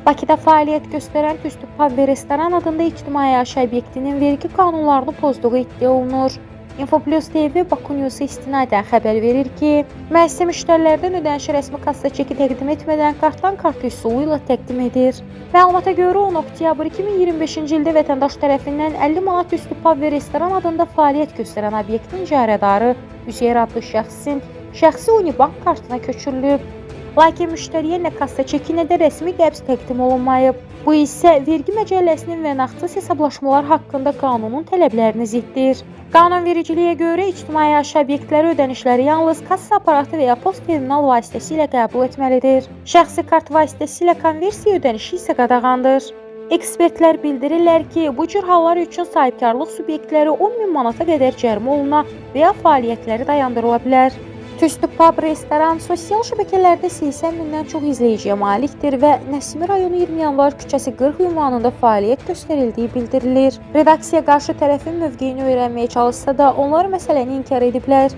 Bakıda fəaliyyət göstərən Tüstü Pub və Restoran adında ictimai yaşayış obyektinin vergi qanunlarını pozduğu iddia olunur. Infoplus TV Baku News-a istinadən xəbər verir ki, müəssisə müştərilərdən ödənişi rəsmi kassa çeki təqdim etmədən kartdan karta üsulu ilə təqdim edir. Məlumata görə 10 oktyabr 2025-ci ildə vətəndaş tərəfindən 50 manat Tüstü Pub və Restoran adında fəaliyyət göstərən obyektin icarədarı Üzeyir adlı şəxsin şəxsi Unibank kartına köçürülüb. Lakin müştəriyə nə kassa çeki, nə də rəsmi qəbz təqdim olunmayıb. Bu isə vergi məcəlləsinin və nağdsız hesablaşmalar haqqında qanunun tələblərinə ziddir. Qanunvericiliyə görə ictimai yaşayış obyektləri ödənişləri yalnız kassa aparatı və ya post terminal vasitəsilə qəbul etməlidir. Şəxsi kart vasitəsilə konversiya ödənişi isə qadağandır. Ekspertlər bildirirlər ki, bu cür hallar üçün sahibkarlıq subyektləri 10 min manata qədər cərimə oluna və ya fəaliyyətləri dayandırıla bilər. Tüstü Pub restoran sosial şəbəkələrdə 80 mindən çox izləyiciyə malikdir və Nəsimi rayonu 20 Yanvar küçəsi 40 ünvanında fəaliyyət göstərildiyi bildirilir. Redaksiya qarşı tərəfin mövqeyini öyrənməyə çalışsa da, onlar məsələni inkar ediblər.